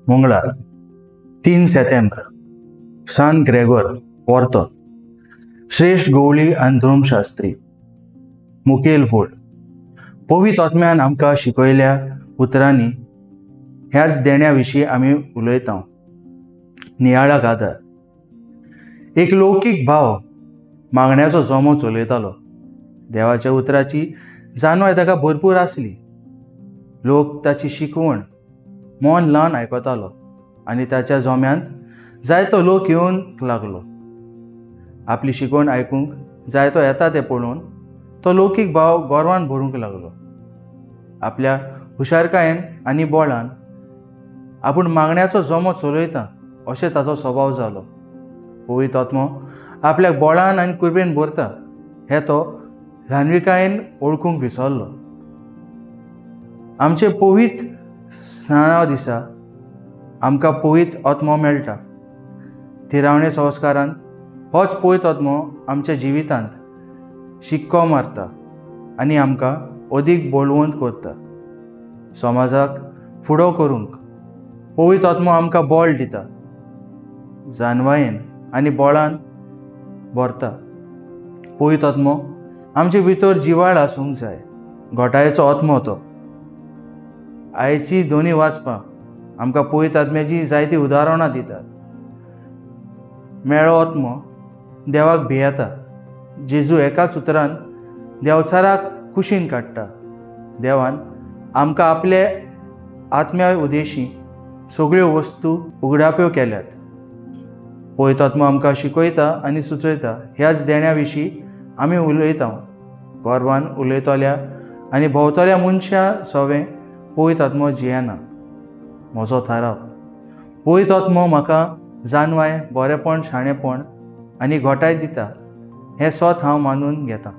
मंगळार 3 सेतेंब्र, सान Gregor Porto, श्रेश्ठ गवळी आनी धर्मशास्त्री. मुखेल वोड पवित्र आत्म्यान आमकां शिकयल्या उतरांनी ह्याच देण्या विशीं आमी उलयता. नियाळाक आदार. एक लौकीक भाव मागण्याचो जमो चलयतालो. देवाच्या उतराची जाणवाय ताका भरपूर आसली. लोक ताची शिकवण मन लावन आयकतालो आनी ताच्या जम्यांत जायतो लोक येवंक लागलो. आपली शिकवण आयकूंक जायतो येता तें पळोवन तो लौकीक भाव गोरवान भरूंक लागलो. आपल्या हुशारकायेन आनी बोळान आपूण मागण्याचो जमो चलयता अशें ताचो स्वभाव जालो. पवित्र आत्मो आपल्याक बोळान आनी कुरबेन भरता हें तो ल्हानविकायेन वळखूंक विसरलो. आमचे पवित्र स्नाना दिसा आमकां पवित्र आत्मो मेळटा. थिरावणे संस्कारान होच पवित्र आत्मो आमच्या जिवितांत शिक्को मारता आनी आमकां अदीक बळवंत करता. समाजाक फुडो करूंक पवित्र आत्मो आमकां बळ दिता, जानवायेन आनी बळान भरता. पवित्र आत्मो आमचे भितर जिवाळ आसूंक जाय. घोटायेचो आत्मो तो. आयची दोनी वाचपां आमकां पवित्र आत्म्याची जायतीं उदाहरणां दितात. मेळो आत्मो देवाक भियेता. जेजू एकाच उतरान देवचाराक कुशीन काडटा. देवान आमकां आपले आत्म्या उदेशी सगळ्यो वस्तू उगडाप्यो केल्यात. पवित्र आत्मो आमकां शिकयता आनी सुचयता. ह्याच देण्या विशीं आमी उलयता. गोरवान उलयतल्या आनी भोंवतल्या मनशां सवें पवित्र आत्मो जियेना. म्हजो थाराव. पवित्र आत्मो म्हाका जानवाय, बरेपण, शाणेपण आनी घोटाय दिता हें स्वत हांव मानून घेतां.